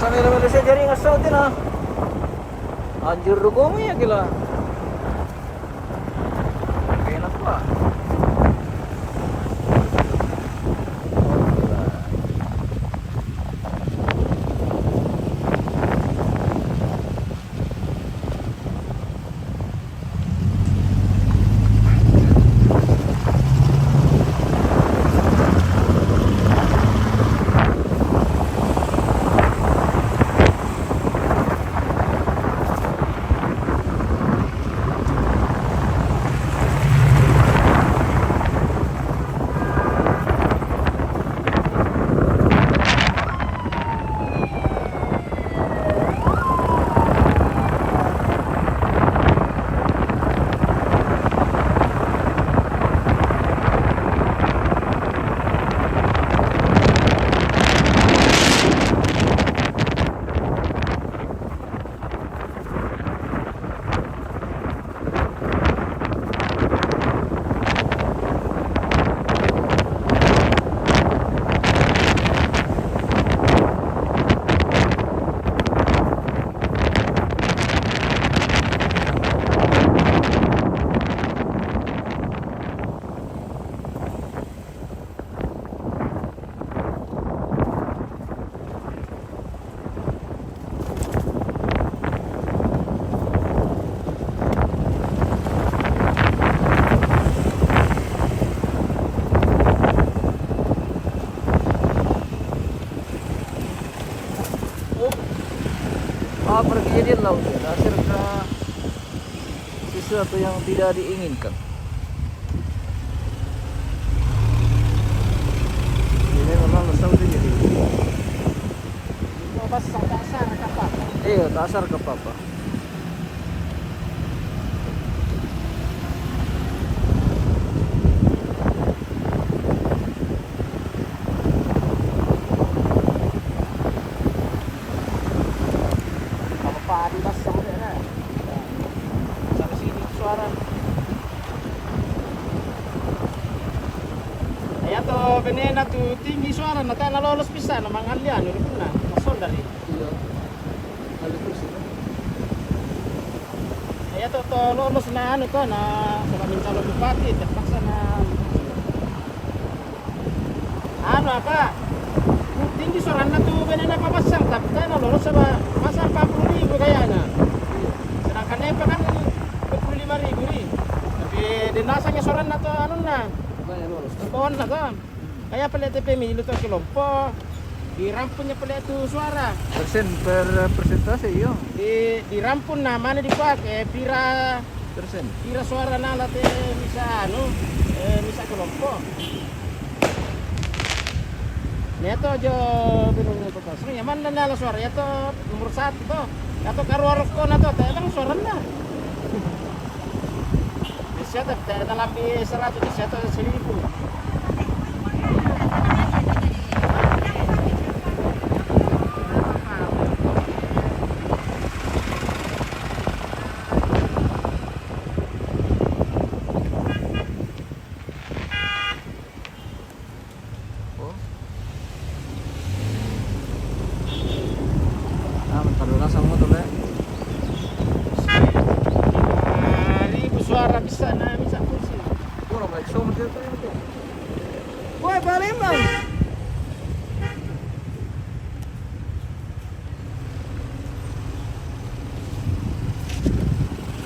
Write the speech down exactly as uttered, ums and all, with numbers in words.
Melo-melo sa jaringan sa utin, ah. Anjir, rugo mo yan, kila. Kaya na po, ah. Oh, ah, pergi dia laut dia. Dasar ka sesuatu yang tidak diinginkan. Ini memang besar dia jadi. Mabasa, taasar ka papa. Iya, taasar ka papa. Mapapadi basa mo na. Sa sini suara. Iya to, bene na tu tinggi suara na, ta' na lolos bisa na mangallian, udah pernah. Masuk dari. Iya. Iya to, to lolos na anu to, na suka mencalon bupati, terpaksa na anu apa? Tinggi suarana tu bene na pamasang, tapi ta' na lolos, coba pasang empat puluh ribu kayaknya. Sedangkan Epa kan dua puluh lima ribu ni. Tapi dinasanya suarana tu anu na. Banyak lolos. Pohon na to. Kaya pale' te pemilu to kelompo, dirampunnya pale' tu suara. Persen, per persentase, iyo. Di, dirampun na, mane dipake, pira, persen, pira suara nala te misa anu, eh, misa kelompo. Nia to jo binung to, ya mana nala suara, ya to nomor satu to. Ya to karuwa rokona to, ta' bang suarana. Di siya, ta-, ta-, talambi seratus, di siya to seribu. Oh. Ah, magpadula sa motor, eh. Lima ribu suara bisa na, bisa kursi. Puro ba, so, motor to, yun, to. Woi, Palembang.